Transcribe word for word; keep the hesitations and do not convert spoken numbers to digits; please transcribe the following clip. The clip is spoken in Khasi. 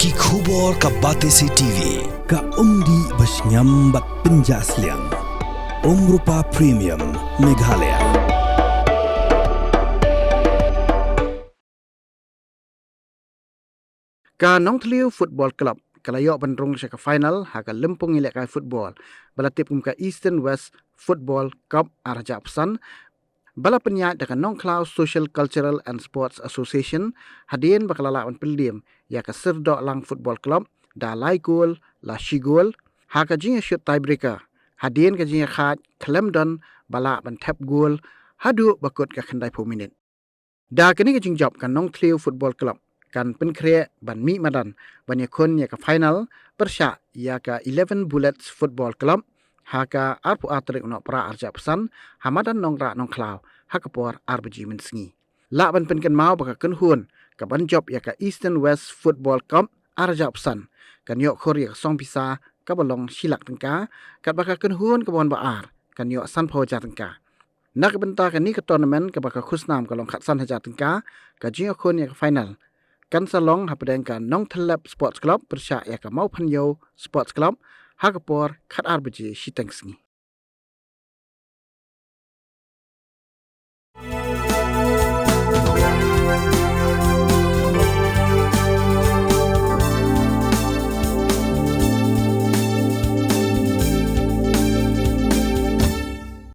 Ki khubor ka Batesi T V, ka umdih ba shngiam bad pynjah sliang. Umrupa Premium, Meghalaya. Ka Nongthliew Football Club ka la ïoh ban rung sha ka final ha ka lympung ïalehkai football ba la tip kum ka Eastern West Football Cup ar hajar arphew san, ba la pynïaid da ka Nongkhlaw Social Cultural and Sports Association, hadien ba ka la lah ban pynliem ïa ka Syrdohlang Football Club da lai gol la shi gol ha ka jingïashut tiebreaker, hadien ka jingïakhaid khlem don ba lah ban thep gol haduh ba kut ka khyndaiphew minit. Da kane ka jingjop ka Nongthliew Football Club kan pynkhreh ban mih madan ban ïakhun ïa ka final pyrshah ïa ka Eleven Bullets Football Club ha ka arphew ar tarik u Nohprah ar hajar arphew san ha madan Nongrah Nongkhlaw ha ka por ar baje mynsngi. Lah ban pynkynmaw ba ka kynhun ka ban jop ïa ka Eastern West Football Cup ar hajar arphew san kan ïoh khur ïa ka song pisa kaba long shi lak tyngka, katba ka kynhun kaba wan ba ar kan ïoh sanphew hajar tyngka. Na ka bynta kane ka tournament kaba ka khusnam ka long khatsan hajar tyngka, ka jingïakhun ïa ka final kan sa long hapdeng ka Nongthyllep Sports Club pyrshah ïa ka Mawphanïew Sports Club ha ka por khatar baje shiteng sngi.